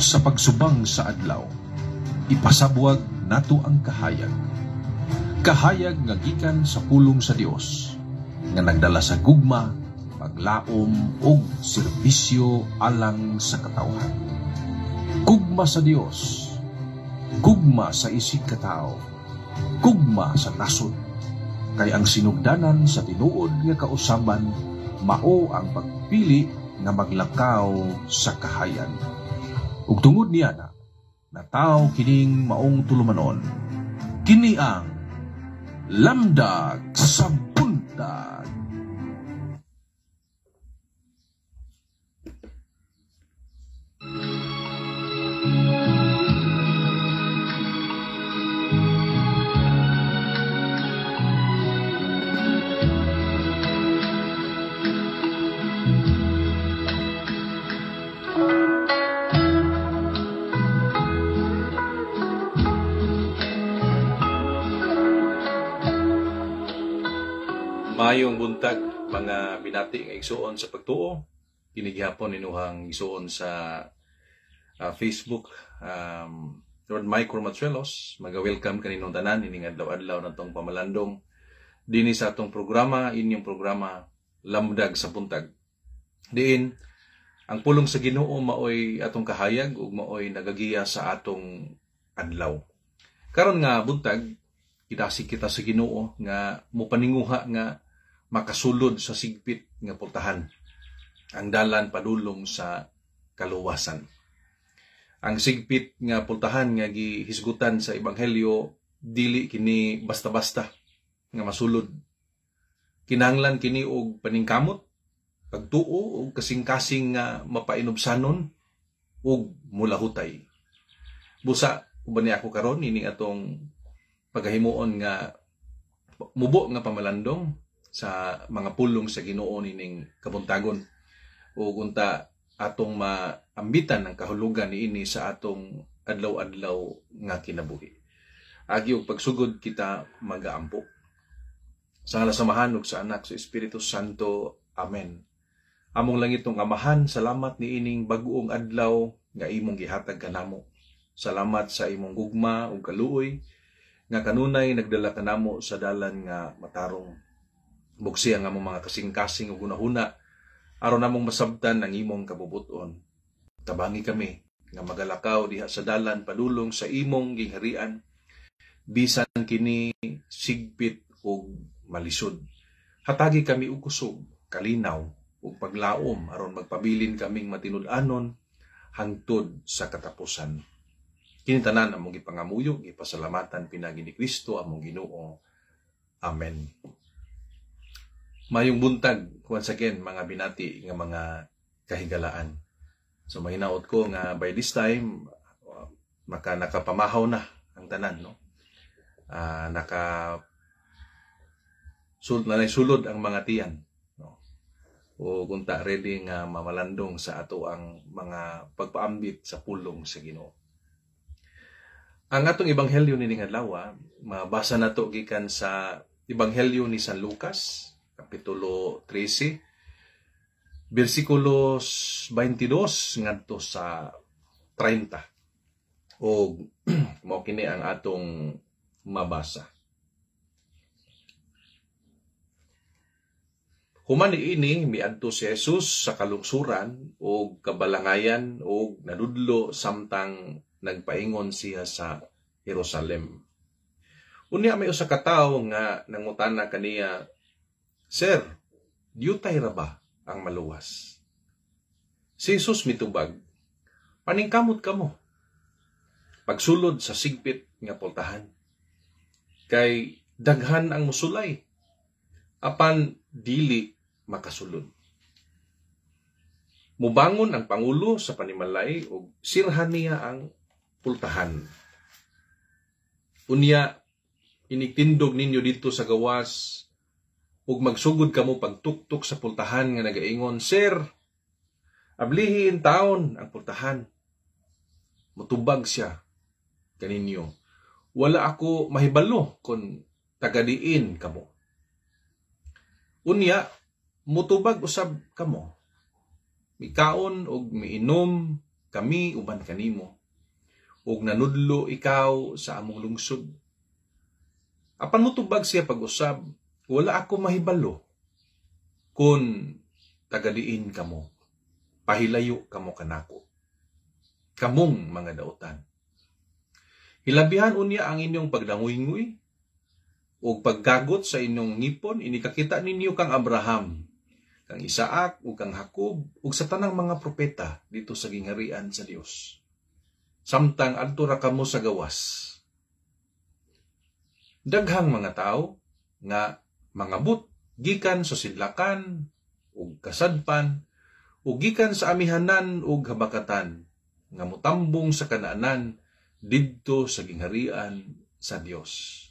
Sa pagsubang sa adlaw, ipasabwag nato ang kahayag. Kahayag nga gikan sa pulong sa Dios, nga nagdala sa gugma, paglaom ug serbisyo alang sa katawhan. Gugma sa Dios, gugma sa isig katao, gugma sa nasod. Kay ang sinugdanan sa tinuod nga kausaban mao ang pagpili nga maglakaw sa kahayag. Ug tungod niya na, nataw kining maong tulumanon. Kini ang Lamdag sa Buntag. Maayong buntag mga binati nga igsuon sa pagtuo. Kini gihapon inuhang igsuon sa Facebook. Lord Mike Romachuelos, maga-welcome kaninong tanan ining adlaw-adlaw natong pamalandong dinhi sa atong programa, inyong programa Lamdag sa Buntag. Diin ang pulong sa Ginoo maoy atong kahayag ug maoy nagagiya sa atong adlaw. Karon nga buntag, kidasig kita sa Ginoo nga mopaninguha nga makasulod sa sigpit nga pultahan, ang dalan padulong sa kaluwasan. Ang sigpit nga pultahan nga gihisgutan sa Ebanghelyo, dili kini basta-basta nga masulod. Kinahanglan kini og paningkamot, pagtuo og kasing-kasing nga mapainubsanon ug mulahutay. Busa uban ni ako karon ining atong paghahimuon nga mubo nga pamalandong sa mga pulong sa Ginoo nining kabuntagon, ug unta atong maambitan ang kahulugan niini sa atong adlaw-adlaw nga kinabuhi. Agi og pagsugod kita magaampo. Sa ngalan sa Amahan ug sa Anak sa Espiritu Santo. Amen. Among langitong Amahan, salamat niining bag-ong adlaw nga imong gihatag kanamo. Salamat sa imong gugma ug kaluoy nga kanunay nagdala kanamo sa dalan nga matarong. Buksi ang among mga kasing-kasing ug hunahuna aron namong masabtan ang imong kabubuton. Tabangi kami nga magalakaw diha sa dalan padulong sa imong gingharian, bisan kini sigpit ug malisod. Hatagi kami og kusog, kalinaw ug paglaom aron magpabilin kaming matinud-anon hangtod sa katapusan. Kini tanan among gipangamuyo, gipasalamatan pinaagi ni Kristo among Ginoo. Amen. Mayong buntag once again mga binati nga mga kahigalaan. So mahinaot ko nga by this time maka nakapamahaw na ang tanan, no? Naka sulod ang mga tiyan, no? O kunta ready nga mamalandong sa ato ang mga pagpaambit sa pulong sa Ginoo. Ang atong ebanghelyo nining adlaw, mabasa nato gikan sa Ebanghelyo ni San Lucas, Kapitulo 13, versikulos 22 ngadto sa 30. Og mao kini ang atong mabasa. Human niini miadto si Jesus sa kalungsuran og kabalangayan og nanudlo samtang nagpaingon siya sa Jerusalem. Unya may usa ka tawo nga nangutana kaniya, "Sir, diyutay ra ba ang maluwas?" Si Jesus mitubag, "Paningkamot kamo pagsulod sa sigpit nga pultahan. Kay daghan ang musulay, apan dili makasulod. Mubangon ang pangulo sa panimalay ug sirhan niya ang pultahan. Unya inigtindog ninyo didto sa gawas ug magsugod kamo pagtuktok sa pultahan nga nagaingon, 'Sir, ablihi taon ang pultahan.' Mutubag siya kaninyo, 'Wala ako mahibalo kon tagadiin kamo.' Unya mutubag usab kamo, mikaon og miinom kami uban kanimo ug nanudlo ikaw sa among lungsod." Apan motubag siya pag-usab, "Wala ako mahibalo kun tagadiin kamo. Pahilayo kamo kanako, kamong mga dautan." Hilabihan unya ang inyong pagdanguynguy ug paggagot sa inyong ngipon inikakita ninyo kang Abraham, kang Isaac ug kang Jacob ug sa tanang mga propeta didto sa gingharian sa Dios, samtang adto ra kamo sa gawas. Daghang mga tawo nga mangabot gikan sa sidlakan ug kasadpan ug gikan sa amihanan ug habakatan nga motambong sa kanaanan didto sa gingharian sa Dios.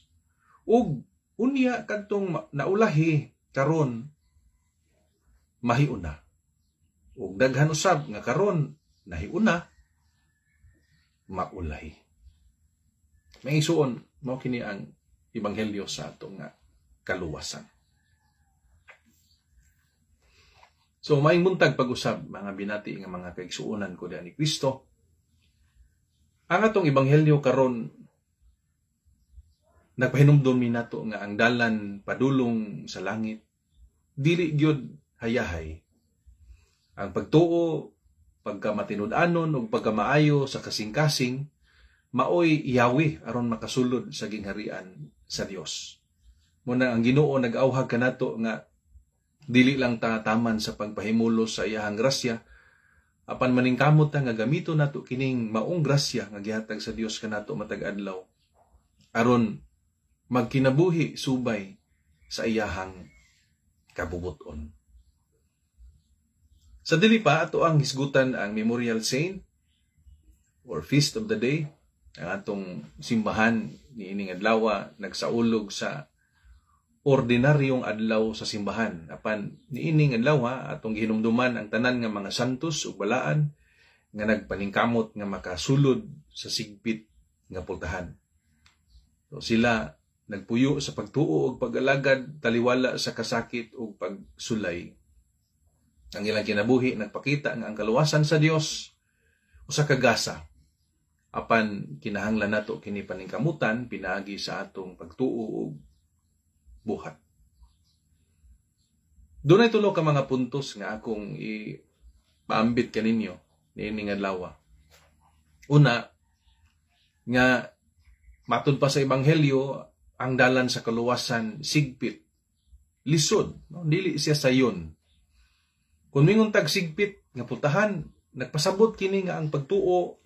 Ug unya kadtong naulahi karon mahiuna. Ug daghan usab nga karon nahiuna maulahi. Mga igsuon, mao kini ang ebanghelyo sa ato nga kaluwasan. So maayong buntag pag-usab, mga binati nga mga kaigsuonan ko diha ni Kristo. Ang atong ebanghelyo karon nagpahinumdom ni nato nga ang dalan padulong sa langit dili gyud hayahay. Ang pagtuo, pagkamatinud-anon ug pagkamaayo sa kasing-kasing maoy iyawi aron makasulod sa gingharian sa Dios. Muna ang Ginoo nag-awhag kanato nga dili lang ta taman sa pagpahimulos sa iyahang grasya, apan maningkamot ta nga gamito nato kining maong grasya nga gihatag sa Dios kanato matag adlaw aron magkinabuhi subay sa iyahang kabubuton. Sa dili pa ato ang hisgutan ang Memorial Saint or Feast of the Day. Ang atong simbahan niining adlaw nagsaulog sa ordinaryong adlaw sa simbahan. Apan niining adlaw atong gihinumduman ang tanan nga mga santos ug balaan nga nagpaningkamot nga makasulod sa sigpit nga pultahan. So sila nagpuyo sa pagtuo ug pag-alagad taliwala sa kasakit ug pagsulay. Ang ilang kinabuhi nagpakita nga ang kaluwasan sa Dios usa ka gasa. Apan kinahanglan nato kini paningkamutan pinaagi sa atong pagtuo ug buhat. Dunay tulo ka mga puntos nga akong ipaambit kaninyo niining adlaw. Una, nga matud pa sa ebanghelyo, ang dalan sa kaluwasan sigpit, lisod, no? Dili siya sayon. Kung mingon tag sigpit nga pultahan, nagpasabot kini nga ang pagtuo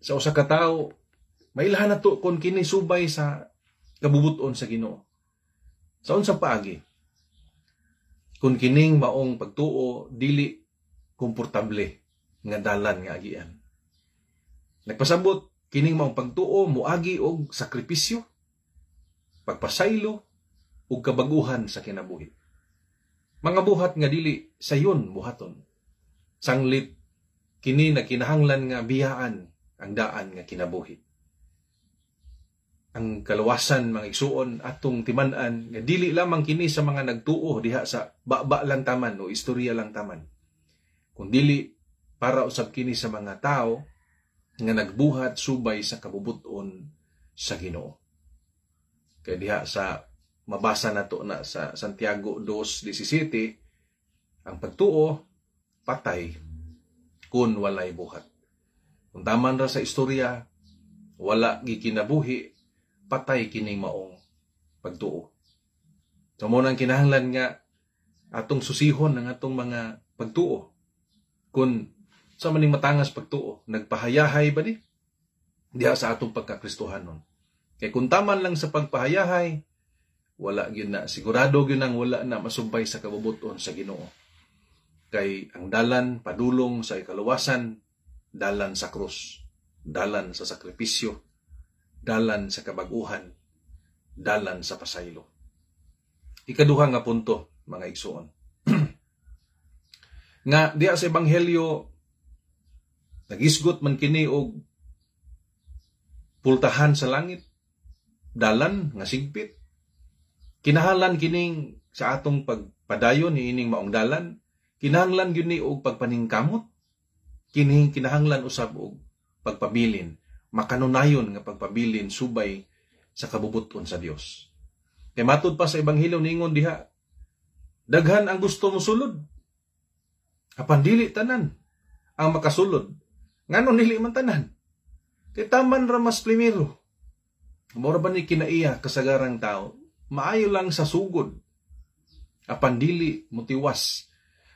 sa usa ka tawo mailhan nato kon kini subay sa kabubuton sa Ginoo. Sa unsa paagi? Kung kining maong pagtuo dili komportable nga dalan nga agian. Nagpasabot kining maong pagtuo moagi og sakripisyo, pagpasaylo ug kabaguhan sa kinabuhi. Mga buhat nga dili sayon buhaton. Sanglit kini nagkinahanglan nga biyaan ang daan nga kinabuhi. Ang kaluwasan, mga igsuon, atong timan-an nga dili lamang kini sa mga nagtuo diha sa baba lang taman o istorya lang taman, kundili para usab kini sa mga tao nga nagbuhat subay sa kabubuton sa Ginoo. Kay diha sa mabasa nato na sa Santiago 2:17, ang pagtuo patay kun walay buhat. Kung taman ra sa istorya, wala gikinabuhi, patay kining maong pagtuo. So mo nang kinahanglan nga atong susihon ang atong mga pagtuo. Kung sa maning matangas pagtuo, nagpahayahay ba di? Diha sa atong pagkakristohanon. Kay kung taman lang sa pagpahayahay, wala gyud na, sigurado gyud nang wala na masubay sa kabubuton sa Ginoo. Kay ang dalan padulong sa ikaluwasan, dalan sa krus, dalan sa sakripisyo, dalan sa kabaguhan, dalan sa pasaylo. Ikaduha nga punto, mga igsuon, nga diha sa ebanghelyo nagisgot man kini og pultahan sa langit, dalan nga sigpit. Kinahanglan kining sa atong pagpadayon niining maong dalan, kinahanglan gyud ni og pagpaningkamot. Kini kinahanglan usab og pagpabilin, makanunayon nga pagpabilin subay sa kabubuton sa Dios. Kay matud pa sa Ebanghelyo, ningon diha, daghan ang gusto mosulod, apan dili tanan ang makasulod. Ngano dili man tanan? Kay taman ra mas primero. Mora ba ni kinaiya kasagarang tao? Maayo lang sa sugod, apan dili mutiwas.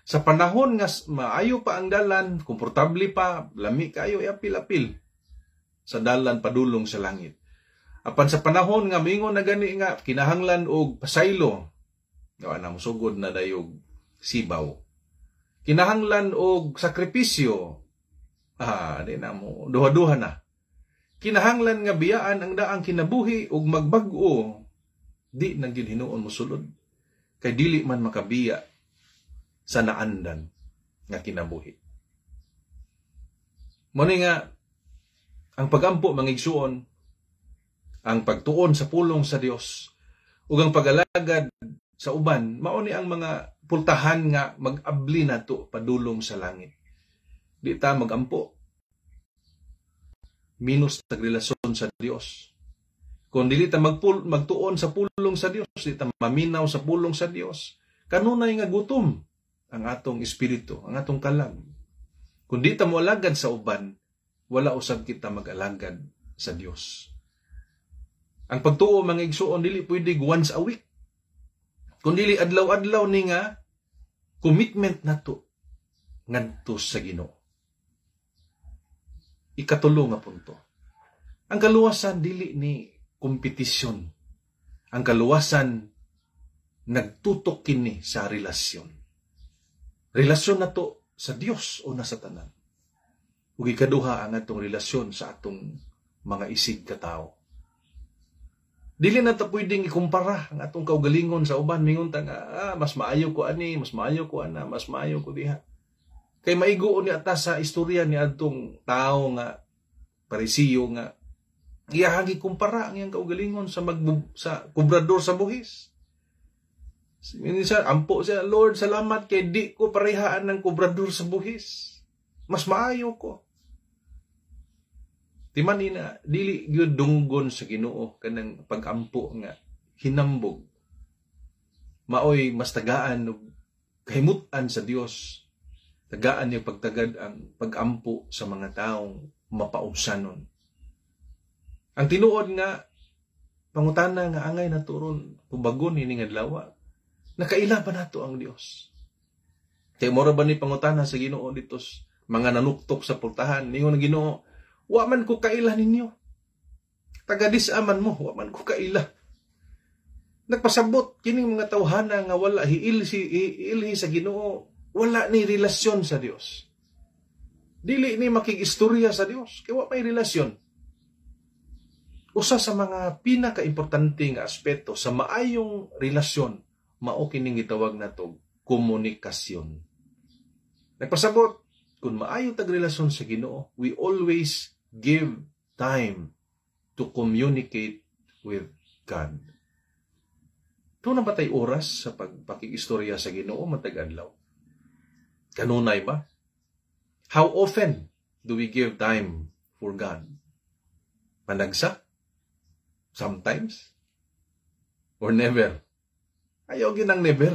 Sa panahon nga maayo pa ang dalan, komportable pa, lami kayo, apil-apil sa dalan padulong sa langit. Apan sa panahon nga mingon na gani nga kinahanglan og pasaylo, gawa na mosugod na dayog sibaw. Kinahanglan og sakripisyo, di na mo duha-duha na. Kinahanglan nga biyaan ang daang kinabuhi ug magbag-o, di na gyud hinuon mosulod. Kay dili man makabiya sa naandan nga kinabuhi. Mo ni nga ang pagampo, mga igsuon, ang pagtuon sa pulong sa Dios ug ang pag-alagad sa uban, mao ni ang mga pultahan nga mag-abli nato padulong sa langit. Di ta magampo, minus tag relasyon sa Dios. Kung dili ta magtuon sa pulong sa Dios, di ta maminaw sa pulong sa Dios, kanunay nga gutom ang atong espiritu, ang atong kalag. Kung di ta moalagad sa uban, wala usab kita mag-alagad sa Dios. Ang pagtuo, mga igsuon, dili pwede once a week. Kung dili adlaw-adlaw ni nga commitment nato ngadto sa Ginoo. Ikatulo nga punto. Ang kaluwasan dili ni kompetisyon. Ang kaluwasan nagtutok kini sa relasyon. Relasyon nato sa Dios o na sa tanan. Ug ikaduha, ang atong relasyon sa atong mga isig katawo. Dili na ta pwedeng ikumpara ang atong kaugalingon sa uban. Mingon ta nga, "Ah, mas maayo ko ani, mas maayo ko ana, mas maayo ko diha." Kay maigo ni ata sa istorya ni adtong tawo nga Parisiyo nga iyahang ikumpara ang iyang kaugalingon sa kubrador sa buhis. Minsan, ampo siya, "Lord, salamat kay di ko parehaan ng kubrador sa buhis. Mas maayo ko." Di man ina, dili gyud dunggon sa Ginoo kanang pagampo nga hinambog. Maoy mas tagaan og kahimutan sa Dios. Tagaan niya pagtagad ang pagampo sa mga taong mapaubsanon. Ang tinuod nga pangutana nga angay nato ron tubagon ini nga adlaw, nakaila ba nato ang Dios? Kay mora ba ni pangutana sa Ginoo dito mga nanuktok sa pultahan? Ningon ang Ginoo, "Wa man ko kaila ninyo. Taga man mo, wa man ko kaila." Nagpasabot kining mga tawhana nga wala hiilhi sa Ginoo, wala ni relasyon sa Dios. Dili ni makig-istorya sa Dios kay wa may relasyon. Usa sa mga pinakaimportante nga aspeto sa maayong relasyon mao kining gitawag nato komunikasyon. Nagpasabot, kung maayo tag relasyon sa Ginoo, we always give time to communicate with God. Doon na ba tay oras sa pagpakikistorya sa Ginoo matag adlaw? Kanunay ba? How often do we give time for God? Panagsa? Sometimes? Or never? Ayaw ginang never.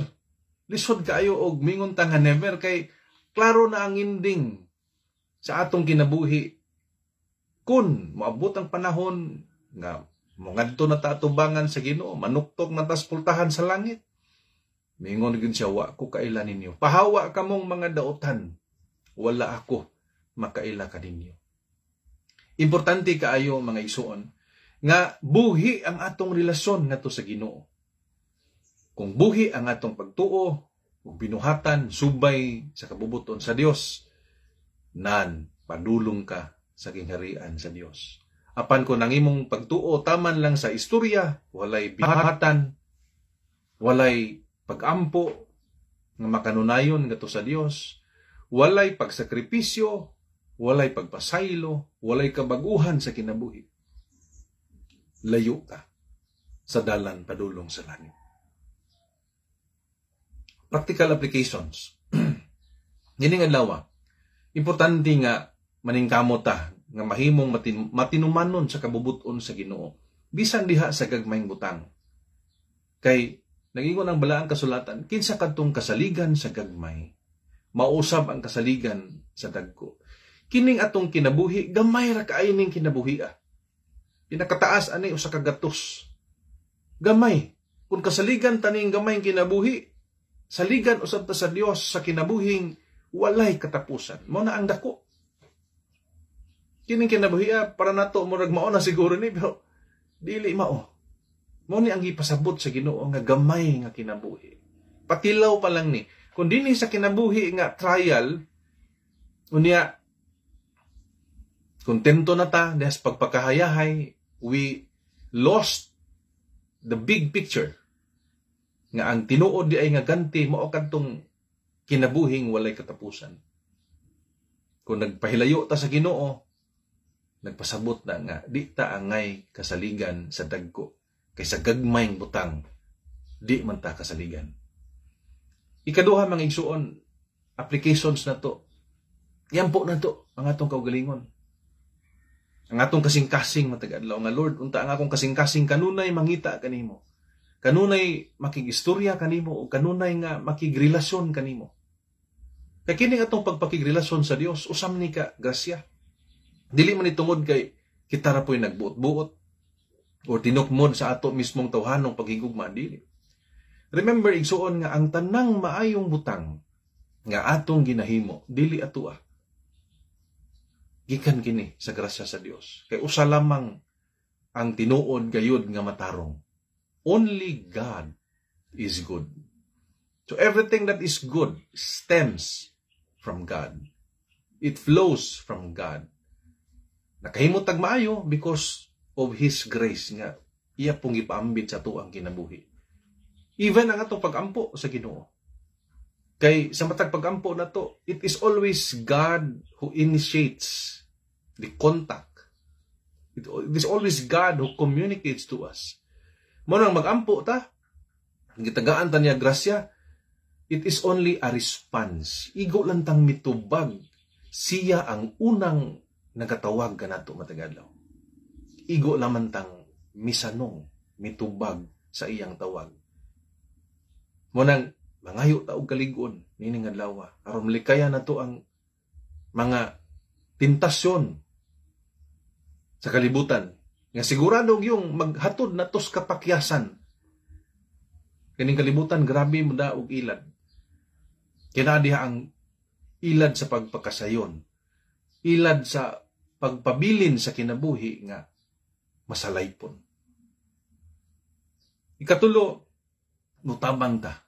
Lisod kaayo og mingon ta nga never kay klaro na ang ending sa atong kinabuhi kun moabot ang panahon nga mongadto na ta atubangan sa Ginoo, manuktok na tas pultahan sa langit. Mingon gyud siya, "Wa ko kaila ninyo. Pahawa kamong mga dautan. Wala ako makaila kaninyo." Importante kaayo, mga igsuon, nga buhi ang atong relasyon ngadto sa Ginoo. Kung buhi ang atong pagtuo ug binuhatan subay sa kabubuton sa Dios, nan padulong ka sa gingharian sa Dios. Apan kung ang imong pagtuo taman lang sa istorya, walay binuhatan, walay pagampo nga makanunayon ngadto sa Dios, walay pagsakripisyo, walay pagpasaylo, walay kabaguhan sa kinabuhi, layo ka sa dalan padulong sa langit. Practical applications. Kining adlaw, Importante nga maningkamot ta nga mahimong matinumanon sa kabubuton sa Ginoo bisan diha sa gagmayng butang. Kay nagingon ang Balaang Kasulatan, kinsa kadtong kasaligan sa gagmay, mausab ang kasaligan sa dagko. Kining atong kinabuhi, gamay ra kaayo ning kinabuhi ah. Pinakataas ani usa ka gatos. Gamay. Kung kasaligan taning gamay kinabuhi, saligan usab ta sa Dios sa kinabuhing walay katapusan. Mao na ang dako. Kining kinabuhi ah, para nato murag mao na siguro ni, pero dili mao. Mao ni ang gipasabot sa Ginoo nga gamay nga kinabuhi. Patilaw pa lang ni. Kung dinhi sa kinabuhi nga trial, unya kontento na ta diha sa pagpakahayahay, we lost the big picture nga ang tinuod di ay nga ganti mao kadtong kinabuhing walay katapusan. Kung nagpahilayo ta sa Ginoo, nagpasabot na nga di ta angay kasaligan sa dagko, kay sa gagmayng butang di man ta kasaligan. Ikaduha, mga igsuon, applications na to. Iampo na to ang atong kaugalingon. Ang atong kasing-kasing matag adlaw nga, "Lord, unta ang akong kasing-kasing kanunay mangita kanimo. Kanunay makigistorya kanimo o kanunay nga makigrelasyon kanimo." Kay kini atong pagpakigrelasyon sa Dios, usam ni ka grasya. Dili man ni tungod kay kita ra po'y nagbuot-buot o tinukmod sa ato mismong tawhanong paghigugma, dili. Remember, igsuon, nga ang tanang maayong butang nga atong ginahimo, dili atoa. Gikan kini sa grasya sa Dios. Kay usa lamang ang tinuod gayud nga matarong. Only God is good. So everything that is good stems from God. It flows from God. Nakahimo tag maayo because of His grace nga iya pong gipaambit sa atuang kinabuhi. Even ang atong pagampo sa Ginoo. Kay sa matag pagampo na to, it is always God who initiates the contact. It is always God who communicates to us. Mao nang magampo ta, gitagaan ta niya grasya, it is only a response. Igo lang tang mitubag. Siya ang unang nagatawag kanato matag adlaw. Igo lamang tang misanong, mitubag sa iyang tawag. Mao nang mangayo ta og kalig-on nining adlaw aron malikayan nato ang mga tentasyon sa kalibutan nga sigurado yung maghatod nato sa kapakyasan. Kining kalibutan, grabe mo og ilad. Kina diha ang ilad sa pagpakasayon, ilad sa pagpabilin sa kinabuhi nga masalaypon. Ikatulo, mutabang ta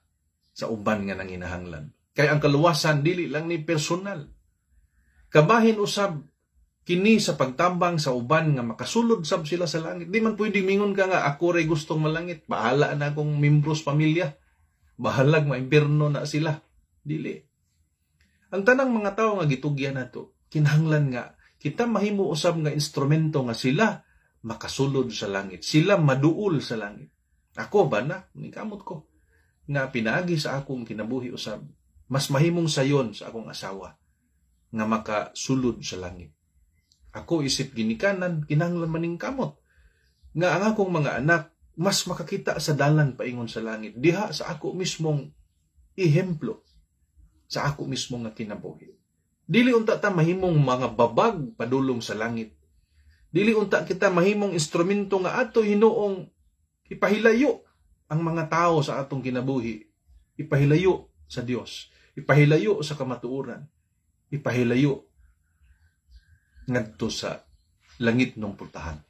sa uban nga nanginahanglan. Kay ang kaluwasan dili lang ni personal. Kabahin usab kini sa pagtambang sa uban nga makasulod sab sila sa langit. Di man pwede mingon ka nga ako ray gustong malangit, bahala na akong membros pamilya. Bahalag maimpierno na sila. Dili. Ang tanang mga tawo nga gitugyan nato, kinahanglan nga kita mahimo usab nga instrumento nga sila makasulod sa langit, sila maduol sa langit. Ako ba na, kamot ko nga pinaagi sa akong kinabuhi usab, mas mahimong sayon sa akong asawa nga makasulod sa langit. Ako isip ginikanan, kinahanglan maning kamot nga ang akong mga anak mas makakita sa dalan paingon sa langit diha sa ako mismong ehemplo, sa ako mismo nga kinabuhi. Dili unta ta mahimong mga babag padulong sa langit. Dili unta kita mahimong instrumento nga ato hinuong ipahilayo ang mga tao sa atong kinabuhi, ipahilayo sa Dios, ipahilayo sa kamatuoran, ipahilayo ngadto sa langit nung pultahan.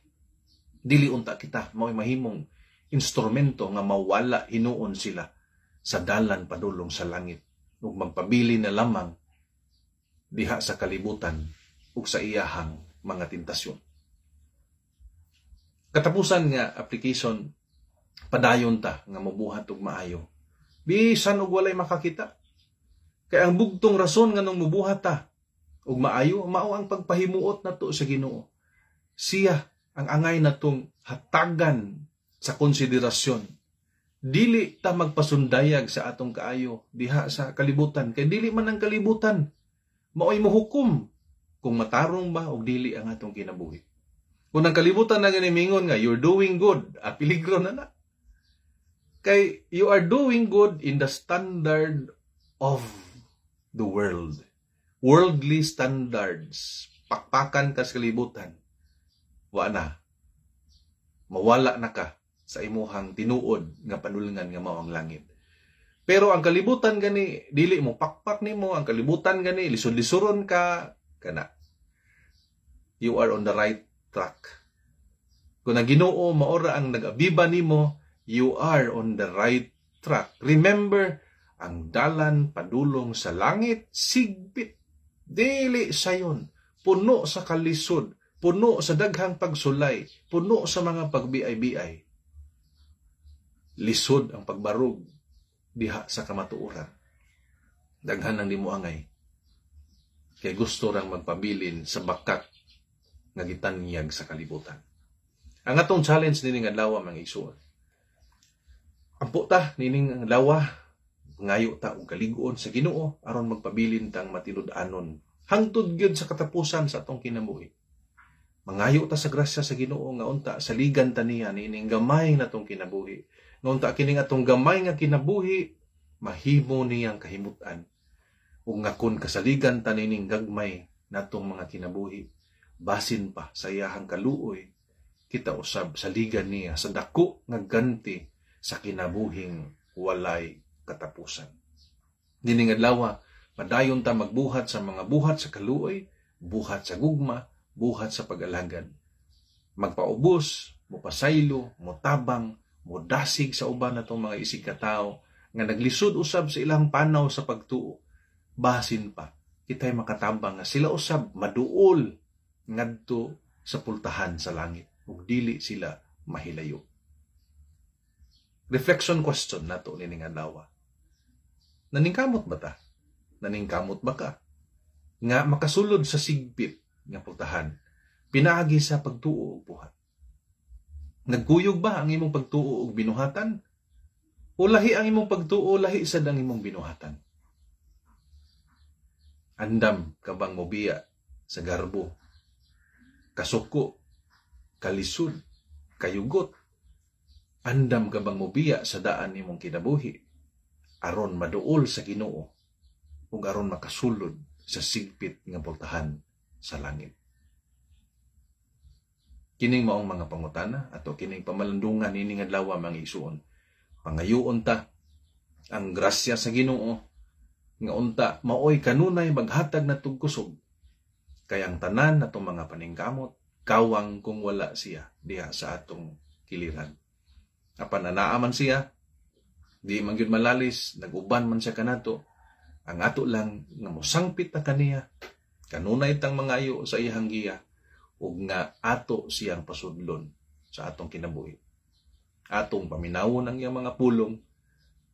Dili unta kita mao'y mahimong instrumento nga mawala hinuon sila sa dalan padulong sa langit ug magpabili na lamang diha sa kalibutan ug sa iyahang mga tentasyon. Katapusan nga application, padayon ta nga mobuhat og maayo bisan og walay makakita. Kay ang bugtong rason nga nung mobuhat ta og maayo mao ang pagpahimuot nato sa Ginoo. Siya ang angay natong hatagan sa konsiderasyon. Dili ta magpasundayag sa atong kaayo diha sa kalibutan, kay dili man ang kalibutan Maoy mohukom kung matarong ba o dili ang atong kinabuhi. Kung ang kalibutan na gani mingon nga you're doing good, peligro na na. Kay you are doing good in the standard of the world. Worldly standards. Pakpakan ka sa kalibutan. Wa na. Mawala na ka sa imuhang tinuod nga panulngan nga mao ang langit. Pero ang kalibutan gani dili mo pakpak nimo, ang kalibutan gani lisod-lisuron ka kana. You are on the right track. Kung ang Ginoo maora ang nag-abiba nimo, you are on the right track. Remember, ang dalan padulong sa langit sigpit, dili sayon, puno sa kalisod, puno sa daghang pagsulay, puno sa mga pagbiay-biay. Lisod ang pagbarog diha sa kamatuoran. Daghan ang nimo angay. Kay gusto rang magpabilin sa bakak nga gitanyag sa kalibutan. Ang atong challenge nining adlaw, mga igsoon. Ampo ta nining adlaw, ngayo ta og kalig-on sa Ginoo aron magpabilin tang matinud-anon hangtod gyud sa katapusan sa atong kinabuhi. Mangayo ta sa grasya sa Ginoo nga unta saligan ta niya nining gamay natong kinabuhi. Nga unta kining atong gamay nga kinabuhi mahimo niyang kahimut-an. Ug nga kun kasaligan ta nining gagmay natong mga kinabuhi, basin pa sa iyahang kaluoy, kita usab saligan niya sa dako nga ganti sa kinabuhing walay katapusan. Nining adlaw, padayon ta magbuhat sa mga buhat sa kaluoy, buhat sa gugma, buhat sa pag-alagad. Magpaubos, mopasaylo, motabang, modasig sa uban natong mga isig katao nga naglisod usab sa ilang panaw sa pagtuo. Basin pa kita'y makatabang nga sila usab maduol ngadto sa pultahan sa langit ug dili sila mahilayo. Reflection question nato nining adlaw. Naningkamot ba ta? Naningkamot ba ka nga makasulod sa sigpit nga pultahan pinaagi sa pagtuo ug buhat? Nagkuyog ba ang imong pagtuo ug binuhatan? O lahi ang imong pagtuo, lahi sad ang imong binuhatan? Andam ka bang mobiya sa garbo, kasuko, kalisod, kayugot? Andam ka bang mobiya sa daan nimong kinabuhi aron maduol sa Ginoo ug aron makasulod sa sigpit nga pultahan sa langit? Kining maong mga pangutana ato kining pamalandungan nining adlaw, mga igsuon. Pangayoon ta ang grasya sa Ginoo nga unta maoy kanunay maghatag natog kusog, kay ang tanan natong mga paningkamot kawang kung wala siya diha sa atong kiliran. Apan anaa man siya, di man gyud malalis, nag-uban man siya kanato. Ang ato lang nga mosangpit ta kaniya, kanunay tang mangayo sa iyang giya, ug nga ato siyang pasudlon sa atong kinabuhi. Atong paminawon ang iyang mga pulong,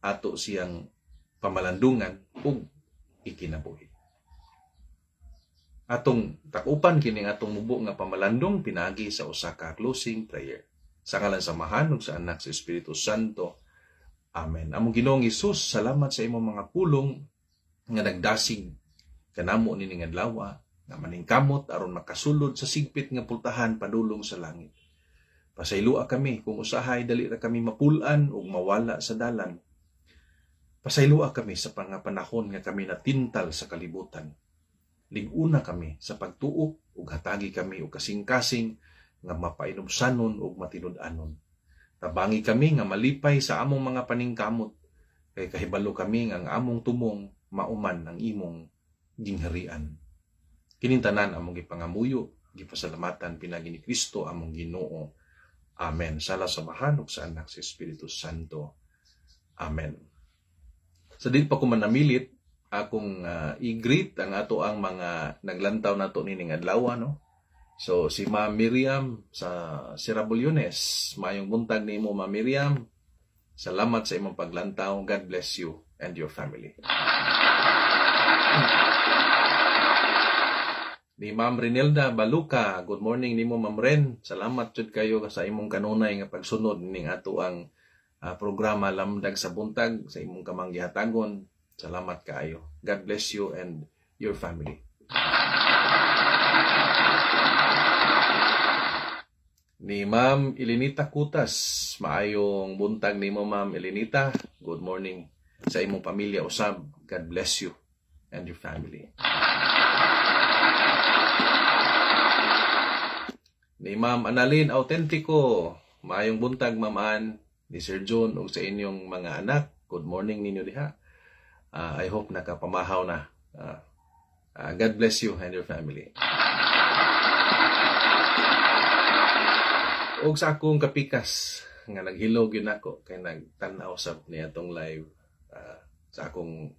ato siyang pamalandungan ug ikinabuhi. Atong takupan kining atong mubo nga pamalandong pinaagi sa usa ka closing prayer. Sa ngalan sa Amahan ug sa Anak sa Espiritu Santo. Amen. Among Ginoong Hesus, salamat sa imong mga pulong nga nagdasig kanamo nining adlaw nga maningkamot aron makasulod sa sigpit nga pultahan padulong sa langit. Pasayloa kami kung usahay dali ra kami mapul-an ug mawala sa dalan. Pasayloa kami sa pangapanahon nga kami natintal sa kalibutan. Lig-una kami sa pagtuo ug hatagi kami og kasing-kasing nga mapainubsanon ug matinud-anon. Tabangi kami nga malipay sa among mga paningkamot, kay kahibalo kami nga ang among tumong mauman ang imong gingharian. Kining tanan among gipangamuyo, gipasalamatan pinaagi ni Kristo among Ginoo. Amen. Sala sa Amahan ug sa Anak sa Espiritu Santo. Amen. Sa dili pa ko manamilit, akong i-greet ang ato ang mga naglantaw nato nining adlaw, no? So si Ma'am Miriam sa Sirabulyones, maayong buntag nimo, Ma'am Miriam. Salamat sa imong paglantaw. God bless you and your family. Ni Ma'am Renilda Baluka, good morning nimo, Ma'am Ren. Salamat jud kayo sa imong kanunay nga pagsunod ning ato ang programa Lamdag sa Buntag sa imong kamang gihatagon. Salamat kaayo. God bless you and your family. Ni Ma'am Elenita Kutas, maayong buntag nimo, Ma'am Elenita. Good morning sa imong pamilya usab. God bless you and your family. Ni Ma'am Annalyn Autentico, maayong buntag, Ma'am Ann, ni Sir John ug sa inyong mga anak. Good morning ninyo diha. I hope nakapamahaw na. God bless you and your family. Og sa akong kapikas nga naghilog yun ako kay nagtan-aw sab niya atong live, sa akong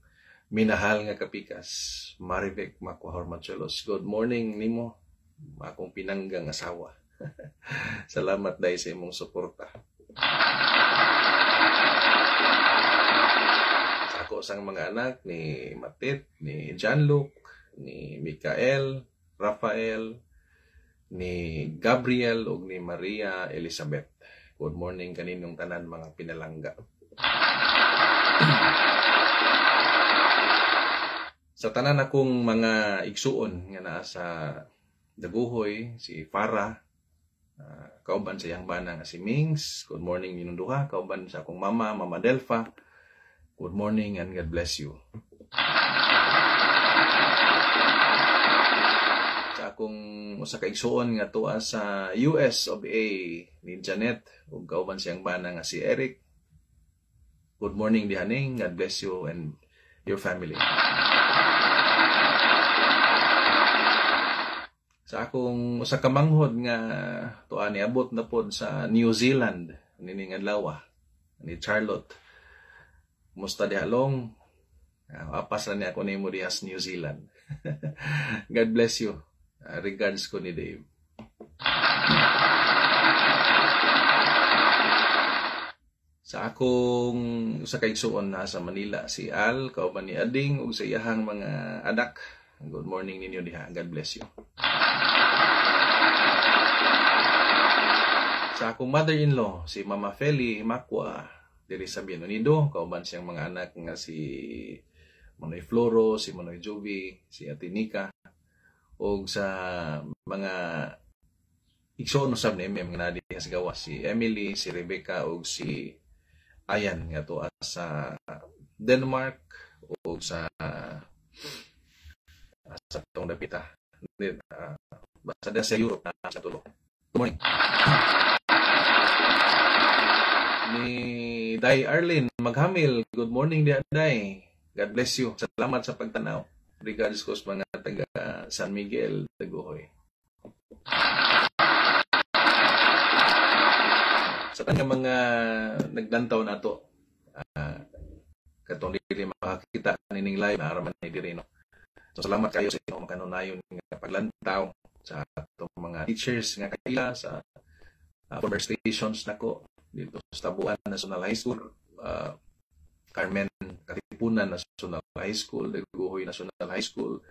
minahal nga kapikas, Marivec Macuahor Machuelos. Good morning nimo, akong pinanggang asawa. Salamat dahil sa imong suporta. Sa ako sang mga anak ni Matit, ni John-Luke, ni Mikael, Rafael, ni Gabriel ug ni Maria Elizabeth. Good morning kaninong tanan mga pinalangga. Sa tanan akong mga igsuon nga naa sa Daguhoy, si Farah, kauban sa iyang bana nga si Mings. Good morning ninyong duha. Kauban sa akong mama, Mama Delfa. Good morning and God bless you. Sa akong usa ka igsuon nga tuwa sa US of A, ni Janet, ug kauban siyang bana nga si Eric. Good morning dihaning. God bless you and your family. Sa akong usa ka manghod nga tuwa niabot na pod sa New Zealand nining adlaw, ni Charlotte. Kumusta diha long? Apas ra ni ako nimo diha sa New Zealand. God bless you. Regards ko ni Dave. Sa akong usa ka igsuon na sa Manila, si Al, kauban ni Ading ug sa iyahang mga anak. Good morning ninyo diha. God bless you. Sa akong mother-in-law, si Mama Feli Macua, diri sa Bien Unido, kauban siyang mga anak nga si Manoy Floro, si Manoy Jovi, si Ate Nika, og sa mga igsoon usab ni MM nga naa diha sa gawas, si Emily, si Rebecca ug si Ayan nga tuwa sa Denmark ug sa tong dapita. Basta diha sa Europe na sa tulo. Good morning. Ni Day Arlene Maghamil, good morning diha Day. God bless you. Salamat sa pagtanaw. Regards ko sa mga taga San Miguel, Dagohoy. Sa tanang mga naglantaw nato, katong dili makakita nining live na araman ni diri, no. So salamat kayo sa inyong makanunayon nga paglantaw sa atong mga teachers nga kaila sa former stations nako dito sa Tabuan National High School, Carmen Katipunan National High School, Dagohoy National High School,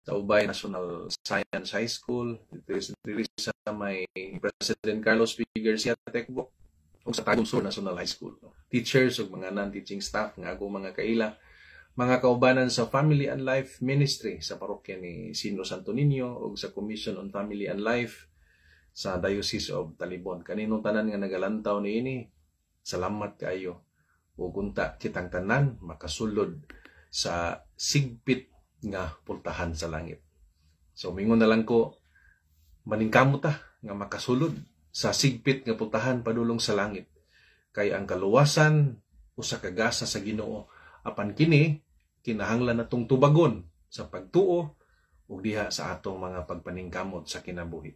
sa Ubay National Science High School, dito sa may President Carlos P. Garcia Tekbo, ug sa Tagum Sur National High School. Teachers ug mga non-teaching staff nga akong mga kaila, mga kaubanan sa Family and Life Ministry sa parokya ni Sino Santo Niño ug sa Commission on Family and Life sa Diocese of Talibon. Kaninong tanan nga nagalantaw niini, salamat kaayo. Ug unta kitang tanan makasulod sa sigpit nga pultahan sa langit. So mingon na lang ko, maningkamot ta nga makasulod sa sigpit nga pultahan padulong sa langit. Kay ang kaluwasan usa ka gasa sa Ginoo, apan kini kinahanglan natong tubagon sa pagtuo ug diha sa atong mga pagpaningkamot sa kinabuhi.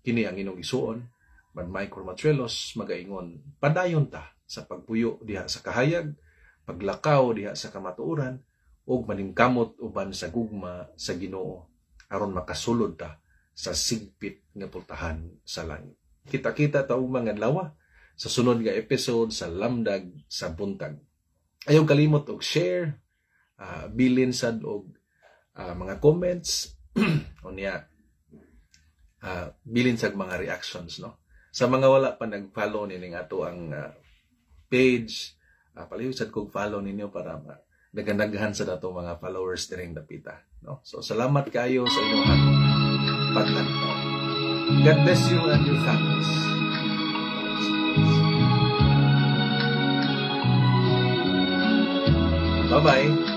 Kini ang inyong isuon, Brad Mike Hormachuelos, magaingon, padayon ta sa pagpuyo diha sa kahayag, paglakaw diha sa kamatuoran, ug maningkamot uban sa gugma sa Ginoo aron makasulod ta sa sigpit nga pultahan sa langit. Kita-kita ta ugma nga adlaw sa sunod nga episode sa Lamdag sa Buntag. Ayaw kalimot og share, bilin sad og mga comments unya bilin sad mga reactions, no. Sa mga wala pa nag-follow nining ato ang page, palihog sad kog follow ninyo para daghan-daghan sa dato mga followers diring dapita, no. So salamat kaayo sa inyong paglantaw. God bless you and your families. Bye-bye.